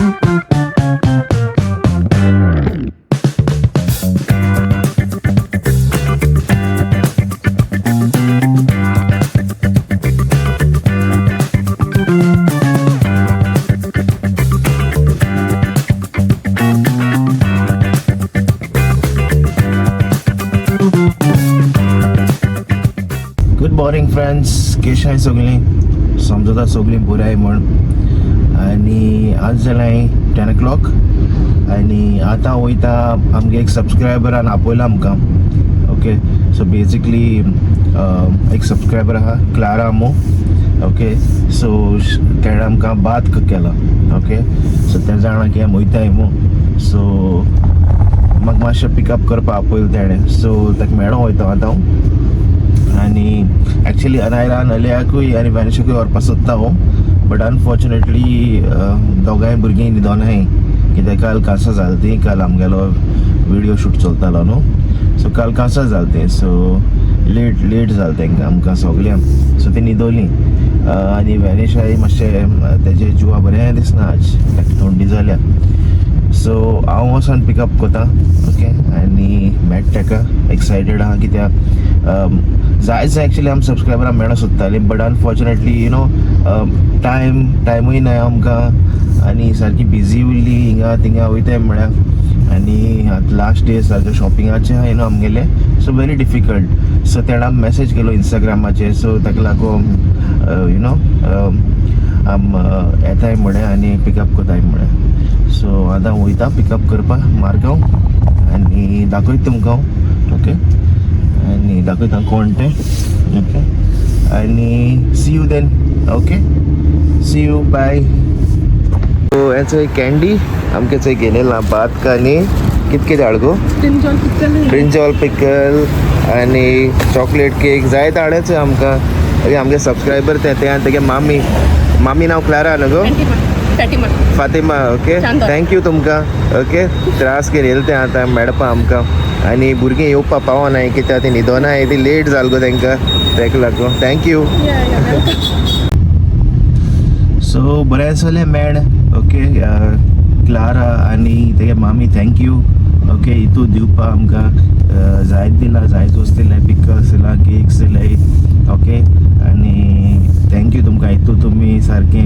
Good morning friends, केशाय सगळीं? समजता सगळीं बऱ्याय म्हण. आनी आज जालाय 10 o'clock आनी आतां वयता. आमगे एक सबस्क्रायबरान आपयला आमकां. ओके, सो बेजिकली एक सबस्क्रायबर आहा, क्लारा मो. ओके, सो तेणें आमकां बात केला. ओके, सो तें जाणा की आमी वयताय मू, सो म्हाका मातशें पिकअप करपा आपयलें तेणें. सो ताका मेळोंक वयता आतां हांव. आनी एक्चुली अनायरा नलियाकूय आनी वॅनिशाकूय व्हरपा सोदता हांव, बट अनफॉर्चुनेटली दोगांय भुरगीं न्हिदोनाय, कित्याक काल कांसां जाल ती. काल आमगेलो विडियो शूट चलतालो न्हू, सो काल कांसां जाल ती. सो लेट लेट जाल तांकां, आमकां सगल्यांक. सो ती न्हिदोली. आनी वॅनिशाय मातशें तेजें जिवा बरें दिसना आज, ताका थंडी जाल्या. सो हांव वचोन पिकअप करता. ओके, आनी मेळटा ताका. एक्सायटेड आहा, कित्याक जाय जाय एक्चुली आमी सबस्क्रायबरां मेळोंक सोदतालीं, बट अनफॉर्चुनेटली टायमूय ना आमकां आनी सारकी बिजी उरली. हिंगा थिंगा वयताय म्हळ्यार आनी आतां लास्ट डे सारके शॉपिंगाचे आहा आमगेले, सो व्हेरी डिफिकल्ट. सो तेणें आम मॅसेज केलो इंस्टाग्रामाचेर, सो ताका लागून आम येताय म्हळें आनी पिकअप करताय म्हळें. सो आतां वयता पिकअप करपाक मारगांव आनी दाखयता तुमकां हांव. ओके, आनी दाखयता कोण तें. ओके, आनी see you then. Okay, see you, bye. So हें चोय कॅन्डी आमगे चोय घेयलें भात आनी कित कितें हाड गो? Brinjal pickle. ब्रिंजॉल पिकल आनी चॉकलेट केक जायते हाडच आमकां. ओके, आमगे सबस्क्रायबर ते ते आनी तेगे मामी. मामी नांव क्लारा न्हू गो? Fatima. Fatima, okay. Chandor. Thank you तुमकां. ओके, त्रास केलेले ते आतां मेळपा आमकां. आनी भुरगीं येवपा पावनाय, कित्याक ती न्हिदोनाय, ती लेट जाल गो तांकां, तेका लागून. Thank you. सो बरें आसलें मेळ. ओके, क्लारा आनी तेगे मामी, thank you. Okay, हितू दिवपा आमकां जायत दिला, जायत वस्तू दिलाय, पिकल्स दिला, केक्स दिलाय. ओके, आनी thank you तुमकां. हितू तुमी सारकें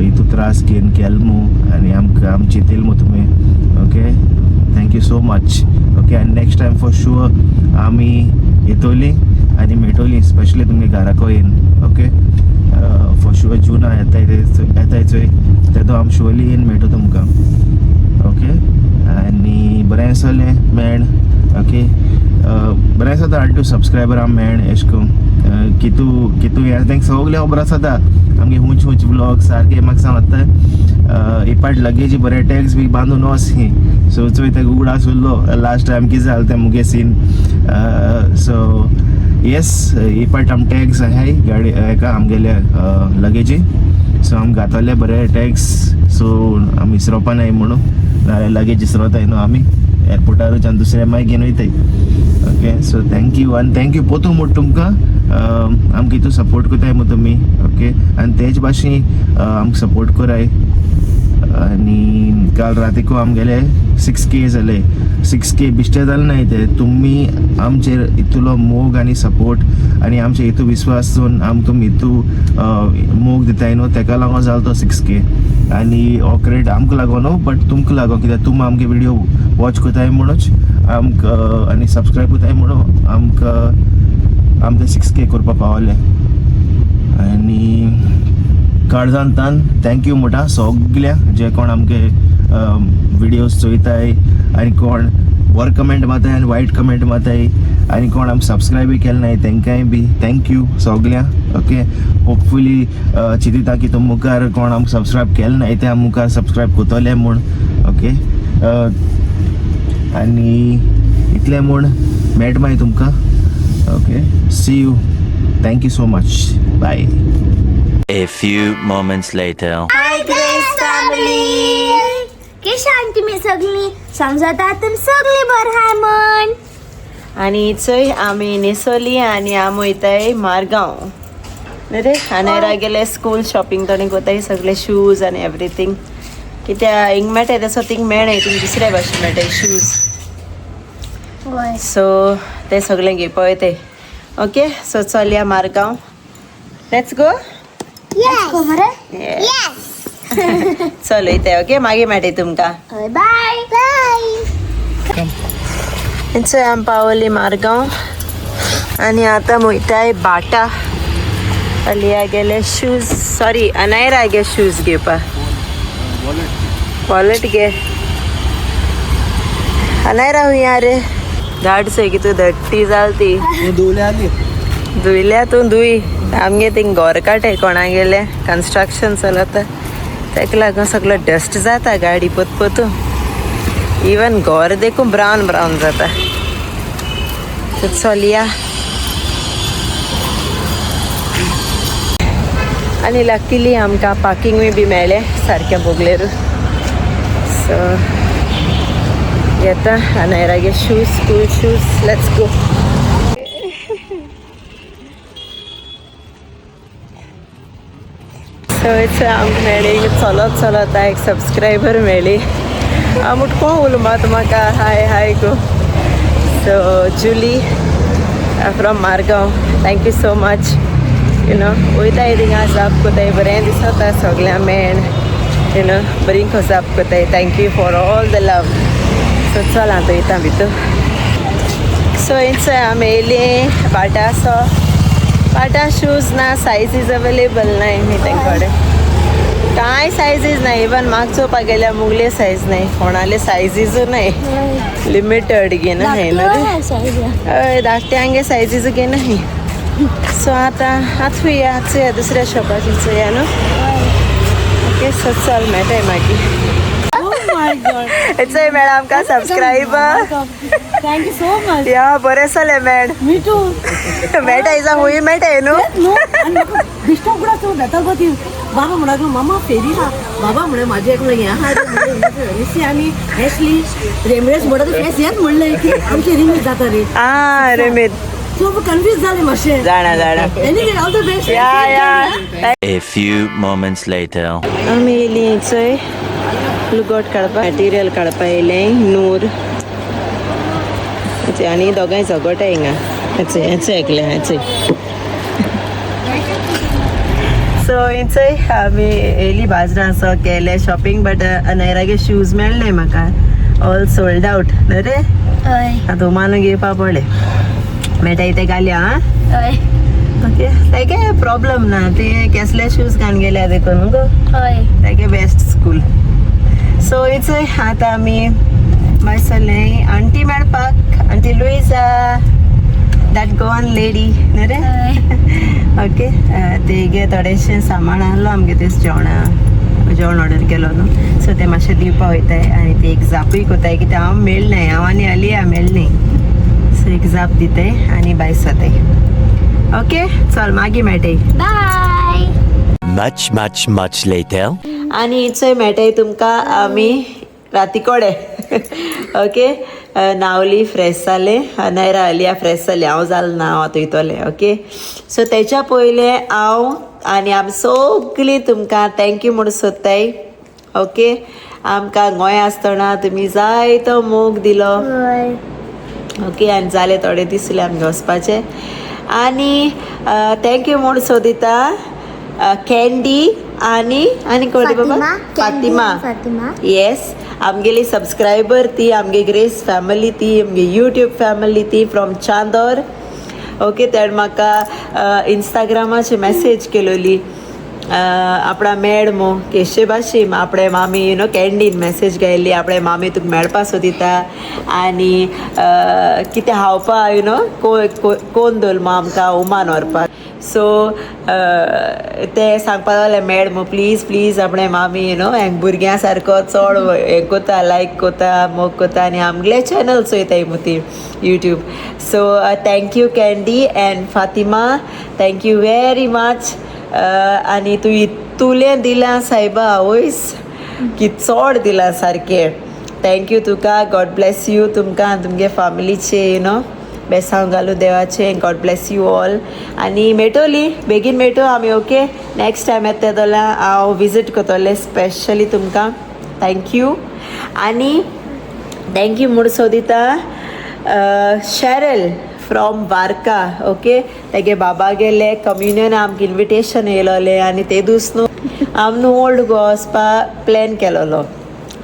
हितू त्रास घेवन केल मू आनी आमकां आम चिंतील मू तुमी. Okay, thank you so much. Okay, आनी नेक्स्ट टायम फॉर शुअर आमी येतोली आनी मेळटोली, स्पेशली तुमगे घराको येवन. ओके, फॉर शुअर जुना येताय येताय चोय, तेदो आम शुअरली येवन मेळटो तुमकां. ओके, आनी बरें आसलें मेळ. ओके, बरें आसा आनी टू सबस्क्रायबर आम मेळ एश करून कितू कितू हें तांकां सगळें खबर आसता. आमगे हुंच हुंच व्लॉग सारके म्हाका सांगता. एक पाट लगेजी बरे टॅग्स बी बांदून वच ही. सो चोय, तेका उगडास उरलो लास्ट टायम कितें जालें तें मुगे सीन. सो येस, ही पाट आम टॅग्स आहाय गाडी हेका आमगेले लगेजी. सो आम घातले बरे टॅग्स, सो आमी इसरोपा नाय म्हणून. नाल्यार लगेज इसरोताय न्हू आमी एअरपोर्टारूच आनी दुसरे मागीर घेवन वयताय. ओके, सो thank you आनी thank you पोतू म्हूण तुमकां. आमकां हितू सपोर्ट करताय मू तुमी. ओके, आनी तेच भाशेन आमकां सपोर्ट कराय. आनी काल रातीको आमगेले 6K जाले. 6K बिश्टे जाले नाय ते. तुमी आमचेर इतलो मोग आनी सपोर्ट आनी आमचे हितू विस्वास दवरून आम तुमी हितू मोग दिताय न्हू, तेका लागून जालो तो 6K. आनी हो क्रेडिट आमकां लागून न्हू, बट तुमकां लागून, कित्याक तुमी आमगे विडियो वॉच करताय म्हणूच आमकां आनी सबस्क्रायब करताय म्हणून आमकां आमकां 6K करपाक पावले. आनी काळजांतान thank you म्हणटा सगल्या जे कोण आमगे विडियोज चोयताय आनी कोण बरो कमेंट मारताय आनी वायट कमेंट मारताय आनी कोण आमकां सबस्क्रायबूय केलें नाय, तेंकांय बी thank you सगल्या. ओके, होपफुली चिंतिता की तुम मुखार कोण आमकां सबस्क्रायब केलें नाय ते आम मुखार सबस्क्रायब करतले म्हूण. ओके, आनी इतलें म्हूण मेळटा मागीर तुमकां. Okay, see you, thank you so much, bye. A few moments later. Hi Grace family, केशान तुम्ही सगळी? समजता तुम सगळी बर हाय म्हण. आनी चोय, आमी निसोली आनी आमी वयताय मारगांव न्ही रे. आनी गेले स्कूल शॉपिंग थोडे कोताय, सगळे शूज आनी एवरीथींग. कित्या हिंग मेळटाय तसो थिंग मेळनाय, थिंग दुसऱ्या भाशेन मेळटाय शूज. वय. सो ते सगळें घेवपा वयताय. ओके, सो चलया मारगांव, let's go. Yes मरे. येस, चल वयताय. ओके, मागीर मेळटाय तुमकां. हय, बाय बाय. चोय, आमी पावली मारगांव आनी आतां वयताय बाटा. अलिया गेले शूज, सॉरी, अनायरा गे शूज घेवपा. वॉलेट घे अनायरा. हुंय रे गाड चोय की तूं धट्टी जाल ती. धुयल्या तूं धुय. आमगे थिंग घोर काडटाय कोणागेले, कन्स्ट्रक्शन चलता, ताका लागून सगळो डस्ट जाता. गाडी पोत पोतू इवन घोर देखून ब्रावन ब्रावन जाता. तर चलया. आनी लकीली आमकां पार्किंगूय बी मेळ्ळें सारकें बोगलेरू. सो येता अनायरागे shoes, school shoes. Let's go. So it's आमकां मेळ्ळी, चलत चलत एक सबस्क्रायबर मेळ्ळी. हांव मुट कोण उलो मात म्हाका हाय हाय गो. So Julie from Margao, thank you so much. वयताय थिंगा जाप कोताय, बरें दिसता सगळ्यां मेळ you know बरी खोजाप कोताय. Thank you for all the love. So चल, आतां वयता भितर. सो इंच आमी येयली बाटा. सो बाटा शूज ना, सायजीज अवेलेबल नाय न्ही तेंचे कडेन. कांय सायजीज ना. इवन म्हाका चोवपाक गेल्यार मुगले सायज नाय, कोणाले सायजीजू नाय, लिमिटेड घेन आहाय न्हू रे. हय, धाकट्यांगे सायजीज घेन आहाय. सो आतां आतां चोया, आतां चोया, दुसऱ्या शॉपाचेर चोया न्हू. ओके, सो चल, मेळटाय मागीर. चोय, मेळ्ळा आमकां subscriber. Thank you so much. या, बरें जालें मेळ. Me too. मेळटा इजा हुंय मेळटाय न्हू. नो, आनी म्हाका दिश्टो उगडास जावन येता गो ती. बाबा म्हणा लागलो, मामा फेरी हा. बाबा म्हणे म्हाजें एकलो हें आहा रे आनी एशली रेमरेस म्हणटा ते फेस हेंच म्हणलें की आमचे रिमीट जाता रे. आ, रेमेद. सो कन्फ्यूज जालें मातशें. जाणा जाणा. Anyway, all the best. Yeah. A few moments later. आमी येयली चोय लुगट काडपा, मटेरियल काडपा येयलें नूर आनी दोगांय झगोटाय हिंगा. हेचय हेचय एकलें हेचय. सो चोय, आमी येयली बाजरां. सो केलें शॉपिंग, बट अनायरागे शूज मेळ्ळे म्हाका, ऑल सोल्ड आउट न्हू रे. हय. आतां उमानू घेवपा पडलें. मेळटा ते घालया. आं. हय. ओके, तेगे प्रॉब्लम ना, ते केसले शूज घालून गेल्या देखून गो. हय. तेगे बेस्ट स्कूल. सो it's आतां आमी मागीर चल्ले आंटी मेळपाक, aunty Luisa, that Goan lady न्हू रे. हय. ओके, तेगे थोडेशें सामान आहलो आमगे, तेच जेवणा, जेवण ऑर्डर केलो न्हू, सो ते मातशें दिवपा वयताय. आनी ते एक जापूय कोताय कित्याक हांव मेळनाय, हांव आनी अलिया मेळनाय. सो एक जाप दिताय आनी भायर जाताय. ओके, चल, मागीर मेळटाय. बाय. Much, much, much later. आनी चोय, मेळटाय तुमकां आमी राती कोडे. ओके, नावली फ्रेश जालें, नायरा अलिया फ्रेश जालें, हांव जालें ना, हांव आतां वयतलें. ओके, सो तेच्या पयलें हांव आनी आमी सगळीं तुमकां thank you म्हूण सोदताय. ओके, आमकां गोंय आसतना तुमी जायतो मोग दिलो. हय. ओके, आनी जाले थोडे दीस उरले आमगे वचपाचे. आनी thank you म्हूण सोदिता कॅन्डी आनी आनी कोण रे बाबा? फातिमा, फातिमा. येस, आमगेली सबस्क्रायबर ती, आमगे ग्रेस फॅमिली ती, आमगे यूट्यूब फॅमिली ती फ्रॉम चांदोर. ओके, तेणें म्हाका इंस्टाग्रामाचेर मॅसेज केलोली, आपणा मेळ मो केशे भाशेन. आपणे मामी you know कॅन्डीन मॅसेज घायल्ली, आपणे मामी तुका मेळपा सोदिता आनी कितें खावपा you know कोण दवरलो आमकां उमान व्हरपाक. सो ते सांगपा लागले, मेळ मो प्लीज प्लीज, आपणे मामी you know हेंक भुरग्यां सारको चड हें कोता, लायक कोता, मोग कोता आनी आमगेले चॅनल चोयताय मु ती YouTube. So thank you Candy and Fatima, thank you very much. आनी तूं इतुलें दिलां सायबा, आवयस की चड दिलां सारकें. Thank you तुका, गॉड ब्लेस you तुमकां आनी तुमगे फॅमिलीचे you know बेसांव घालूं देवाचें. God bless you all. आनी मेळटली, बेगीन मेळटो आमी. ओके, नेक्स्ट टायम येता जाल्यार हांव विजीट करतलें स्पेशली तुमकां. Thank you. आनी thank you म्हूण सोदिता शेरल फ्रॉम वारका. ओके, तेगे बाबा गेले कम्युनियन आमकां इन्विटेशन येयलोलें आनी ते दीस न्हू आम न्हू ओल्ड गोवा वचपा प्लॅन केलोलो.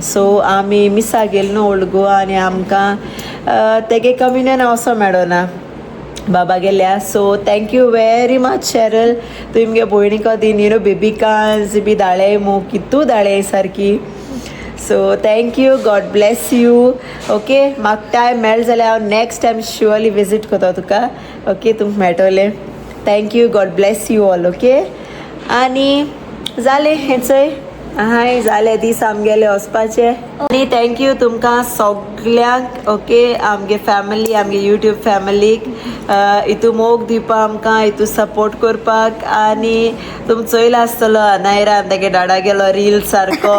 सो आमी मिसा गेले न्हू ओल्ड गोवा आनी आमकां तेगे कम्युनियन वचो मेळोना बाबा गेल्या. So thank you very much Cheryl, तुवें मुगे भयणीको दीन you know बेबिकांस बी धाळे मू कितू धाळे सारकी. So thank you, God bless you. Okay, म्हाका टायम मेळ जाल्यार हांव नेक्स्ट टायम शुअरली विजीट करता तुका. ओके, तुमकां मेळटलें. Thank you, God bless you all. Okay, आनी जालें हें चोय हाय जाले दीस आमगेले वचपाचे. आनी thank you तुमकां सगल्यांक. ओके, आमगे फॅमिली, आमगे यूट्यूब फॅमिलीक हितू मोग दिवपा आमकां, हितू सपोर्ट करपाक. आनी तुम चोयला आसतलो अनायरा तेगे डाडा गेलो रील सारको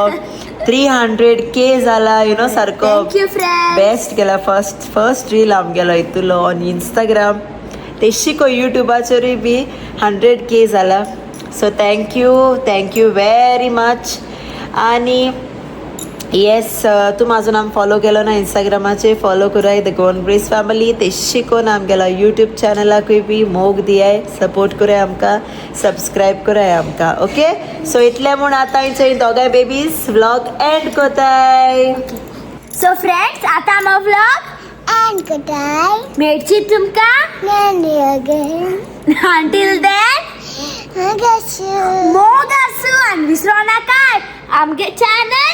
300K जाला, you know सारको. Thank you friend. Best गेला फर्स्ट फर्स्ट रील आमगेलो हितूलो ऑन इंस्टाग्राम, तेशी को यूट्यूबाचेरूय बी 100K जाला. So thank you, thank you very much. आनी येस, तूं अजून आम फॉलो केलो ना इंस्टाग्रामाचेर, फॉलो कराय the Goan grace family. तेशी कोन आमगेलो यूट्यूब चॅनलाकूय बी मोग दियाय, सपोर्ट कराय आमकां, सबस्क्रायब कराय आमकां. ओके, सो इतलें म्हूण आतां चोय दोगांय बेबीज व्लॉग एंड कोताय. सो फ्रेंड्स, आता आमो व्लॉग एंड कोताय. मेळची तुमकां. Nandi again. Until then, I guess you. मोग आसूं आनी विसरो नाकाय आमगे चॅनल.